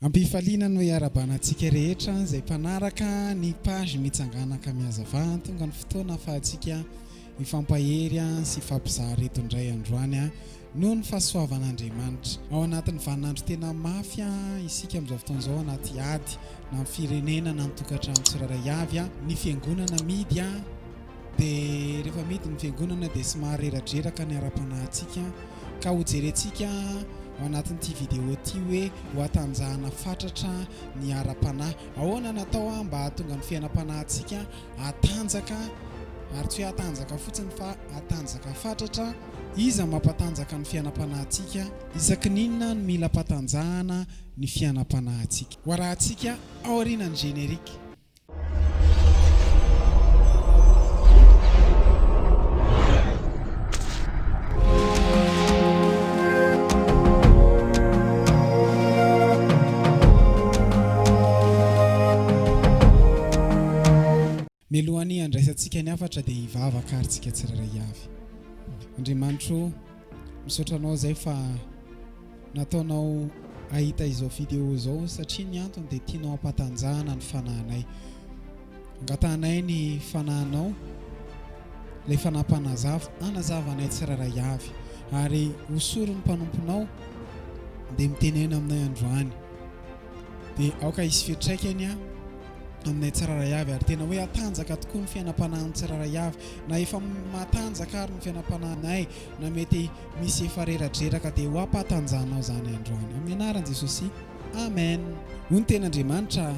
Ampifaliana no iarahabana antsika rehetra izay mpanaraka ny page Mitsangana ka Mihazava. Tonga ny fotoana ahafahantsika hifampahery sy hifampizara eto indray androany noho ny fahasoavan'Andriamanitra. Ao anatin'ny vaninandro tena mafy isika amin'izao fotoana izao, anaty ady na ny firenena na ny tokantrano tsirairay avy. Ny fiangonana mihidy dia rehefa mihidy ny fiangonana dia somary reradreraka ny ara-panahintsika. Ka ho jerentsika ao anatin'ity vidéo ity hoe ho hatanjahana fatratra ny ara-panahy. Ahoana no atao mba hahatonga ny fiainam-panahintsika hatanjaka ary tsy hoe hatanjaka fotsiny fa hatanjaka fatratra? Iza mampatanjaka ny fiainam-panahintsika? Isaky ny inona no mila ampatanjahana ny fiainam-panahintsika? Ho arahantsika aorianan'ny générique. Mialohan'ny handraisantsika ny hafatra dia hivavaka ary tsika tsirairay avy. Andriamanitro o, misaotra anao izay fa nataonao hahita izao video izao satria ny antony dia tianao hampatanjahana ny fanahinay. Angatahanay ny fanahinao, ilay fanahy mpanazava, hanazava anay tsirairay avy. Ary hosory ny mpanomponao dia mitenena aminay androany. Dia aoka hisy fiantraikany aminay tsirairay avy ary tena hoe hatanjaka tokoa ny fiainam-panahin'ny tsirairay avy. Na efa matanjaka ary ny fiainam-panahinay na mety misy efa reradreraka dia ho ampatanjahanao izany androany. Amin'ny anaran'i Jesosy. Amen. Hoy ny tenin'Andriamanitra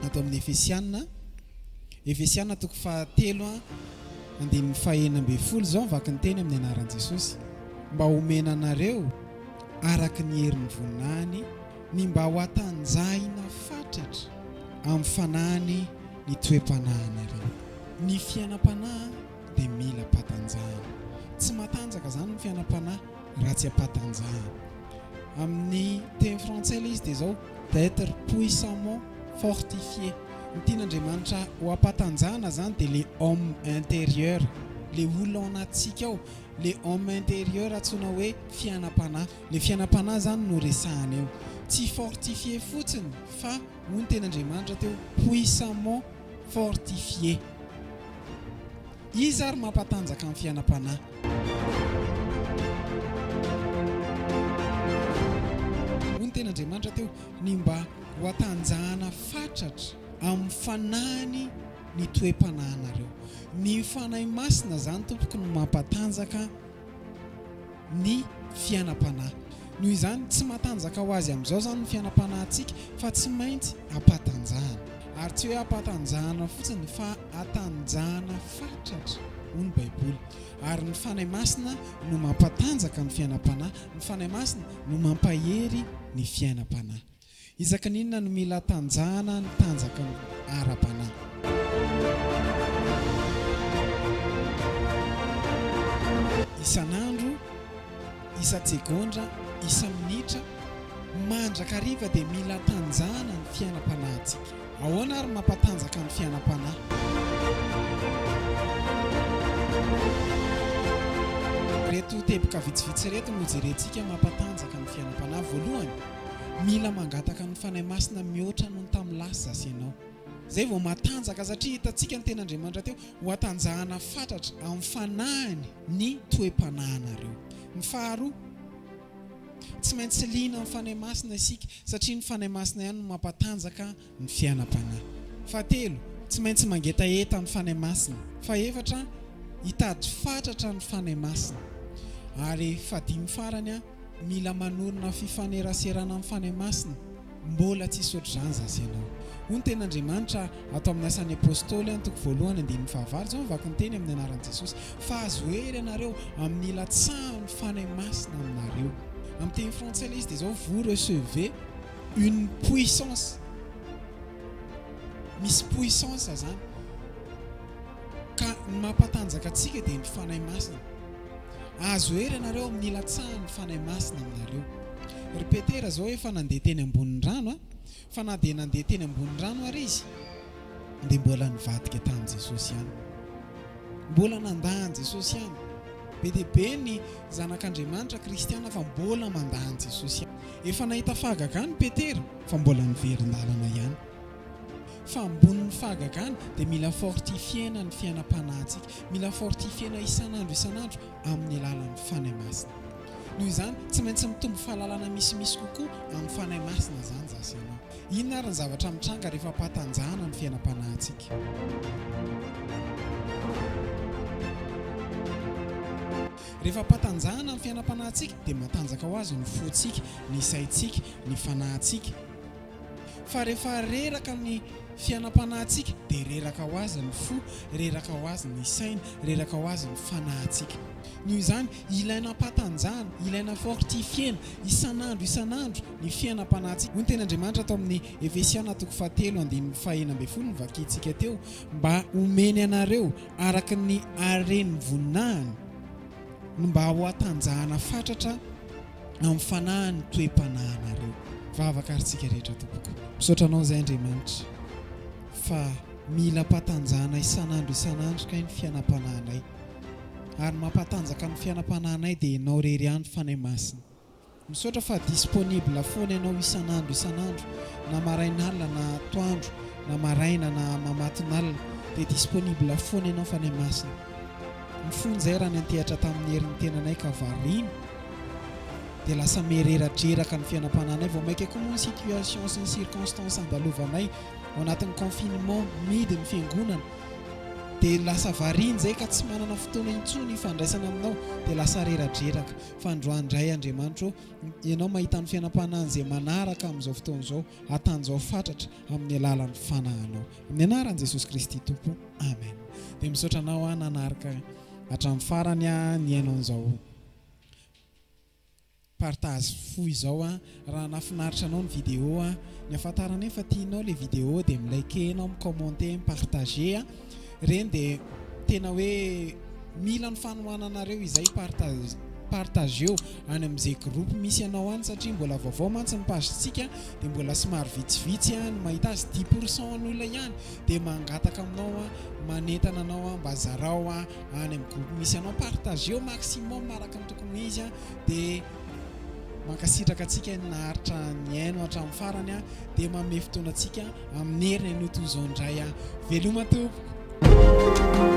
ato amin'ny Efesiana, Efesiana toko fahatelo andininy fahenina ambin'ny folo, izao ny vakin'ny teny amin'ny anaran'i Jesosy, mba homena anareo araka ny herin'ny voninahiny, ny mba ho hatanjahina fatratra amin'ny fanahiny ny toe-panahinareo. Ny fiainam-panahy dia mila ampatanjahana. Tsy matanjaka izany ny fiainam-panahy raha tsy ampatanjahana. Amin'ny teny frantsay ilay izy dia izao, d'être puissamment fortifié. Ny tian'Andriamanitra ho ampatanjahana izany dia le homme intérieur, le olona ao anatintsika ao, le homme intérieur antsoina hoe fiainam-panahy. Le fiainam-panahy izany no resahana eo. Tsy fortifié fotsiny fa hoy ny tenin'Andriamanitra teo, puissamment fortifié. Iza ary mampatanjaka ny fiainam-panahy? Hoy ny tenin'Andriamanitra teo, ny mba ho hatanjahana fatratra amin'ny fanahiny ny toe-panahinareo. Ny Fanahy Masina izany tompoko no mampatanjaka ny fiainam-panahy. Noho izany, tsy matanjaka ho azy amin'izao izany ny fiainam-panahintsika fa tsy maintsy ampatanjahana. Ary tsy hoe ampatanjahana fotsiny fa atanjahana fatratra, hoy ny Baiboly. Ary ny Fanahy Masina no mampatanjaka ny fiainam-panahy, ny Fanahy Masina no mampahery ny fiainam-panahy. Isaky ny inona no mila tanjahana ny tanjaka ara-panahy? Isan'andro, isa-tsegondra, isa-minitra, mandrakariva dia mila tanjahana ny fiainam-panahintsika. Ahoana ary mampatanjaka ny fiainam-panahy? Ireto teboka vitsivitsy ireto no jerentsika mampatanjaka ny fiainam-panahy. Voalohany, Mila mangataka ny Fanahy Masina mihoatra noho ny tamin'ny lasa zasy ianao. Izay vao matanjaka satria hitantsika ny tenin'Andriamanitra teo, ho hatanjahana fatratra amin'ny fanahiny ny toe-panahinareo. Ny faharoa, tsy maintsy liana amin'ny Fanahy Masina isika satria ny Fanahy Masina ihany no mampatanjaka ny fiainam-panahy. Fahatelo, tsy maintsy mangetaheta ny Fanahy Masina. Fahefatra, hitady fatratra ny Fanahy Masina. Ary fahadimy farany, Mila manorina fifaneraserana amin'ny Fanahy Masina, mbola tsisy ohatr'izany zasy ianao. Hoy ny tenin'Andriamanitra ato amin'ny Asan'ny Apostoly an toko voalohany andininy fahavalo, izao no vaky ny teny amin'ny anaran'i Jesosy, fa azo hery ianareo amin'ny hilatsahan'ny Fanahy Masina aminareo. Amin'ny teny frantsay ilay izy dia izao, vous recevez une puissance. Misy puissance izany. Ka ny mampatanjaka antsika dia ny Fanahy Masina. Azo hery ianareo amin'ny hilatsahan'ny Fanahy Masina aminareo. Ry Petera izao efa nandeha teny ambonin'ny rano a! Fa na dia nandeha teny ambonin'ny rano ary izy dia mbola nivadika tamin'i Jesosy ihany. Mbola nandà an'i Jesosy ihany. Be dia be ny zanak'Andriamanitra kristiana fa mbola mandà an'i Jesosy ihany. Efa nahita fahagagana i Petera fa mbola niverin-dalana ihany. Fa ambonin'ny fahagagana dia mila fortifier-na ny fiainam-panahintsika. Mila fortifier-na isan'andro isan'andro amin'ny alalan'ny Fanahy Masina. Noho izany, tsy maintsy mitombo fahalalana misimisy kokoa amin'ny Fanahy Masina izany izaho sy ianao. Inona ary ny zavatra mitranga rehefa ampahatanjahana ny fiainam-panahintsika? Rehefa ampahatanjahana ny fiainam-panahintsika dia matanjaka ho azy ny fontsika, ny saintsika, ny fanahintsika. Fa rehefa reraka ny fiainam-panahintsika dia reraka ho azy ny fo, reraka ho azy ny saina, reraka ho azy ny fanahintsika. Noho izany, ilaina ampatanjahana, ilaina fortifier-na isan'andro isan'andro ny fiainam-panahintsika. Hoy ny Tenin'Andriamanitra ato amin'ny Efesiana toko fahatelo andininy fahenina ambin'ny folo novakintsika teo, Mba homeny anareo araka ny haren'ny voninahiny, ny mba hohatanjahana fatratra amin'ny fanahy ny toe-panahinareo. Vavaka ary tsika rehetra tompoko. Misaotra anao izay Andriamanitra fa mila ampatanjahana isan'andro isan'andro kay ny fiainam-panahinay. Ary ny mampatanjaka ny fiainam-panahinay dia ianao irery ihany Fanahy Masina. Misaotra fa disponible foana ianao isan'andro isan'andro na marain'alina na atoandro na maraina na mamaton'alina dia disponible foana ianao Fanahy Masina. Mifona izay raha niantehatra tamin'ny herin'ny tenanay ka variana dia lasa mireradreraka ny fiainam-panahinay, vao maika koa moa ny situation sy ny circonstance andalovanay ao anatin'ny confinement mihidy ny fiangonana dia lasa variana izay ka tsy manana fotoana intsony hifandraisana aminao dia lasa reradreraka. Fa androany indray Andriamanitra ô, Ianao mahita ny fiainam-panahin'izay manaraka amin'izao fotoana izao, hatanjao fatratra amin'ny alalan'ny Fanahinao. Amin'ny anaran'i Jesosy Kristy Tompo. Amen. Dia misaotra anao aho nanaraka hatramin'ny farany nihaino an'izao partage fohy izao an. Raha nahafinaritra anao ny vidéo an, ny ahafantaranay fa tianao ilay vidéo dia mi-liker ianao, mi-commenter, mi-partager an. Ireny dia tena hoe mila ny fanohananareo izay partage partageo any amin'izay groupe misy anao any satria mbola vaovao mantsy ny page tsika dia mbola somary vitsivitsy ny mahita azy dix pour cent an'olona ihany dia mangataka aminao aho manentana anao aho mba zarao any amin'ny groupe misy anao partageo maximum araka ny tokony ho izy dia mankasitraka antsika naharitra nihaino hatramin'ny farany dia manome fotoana antsika amin'ny heriny anio toy izao indray aho. Veloma tompoko.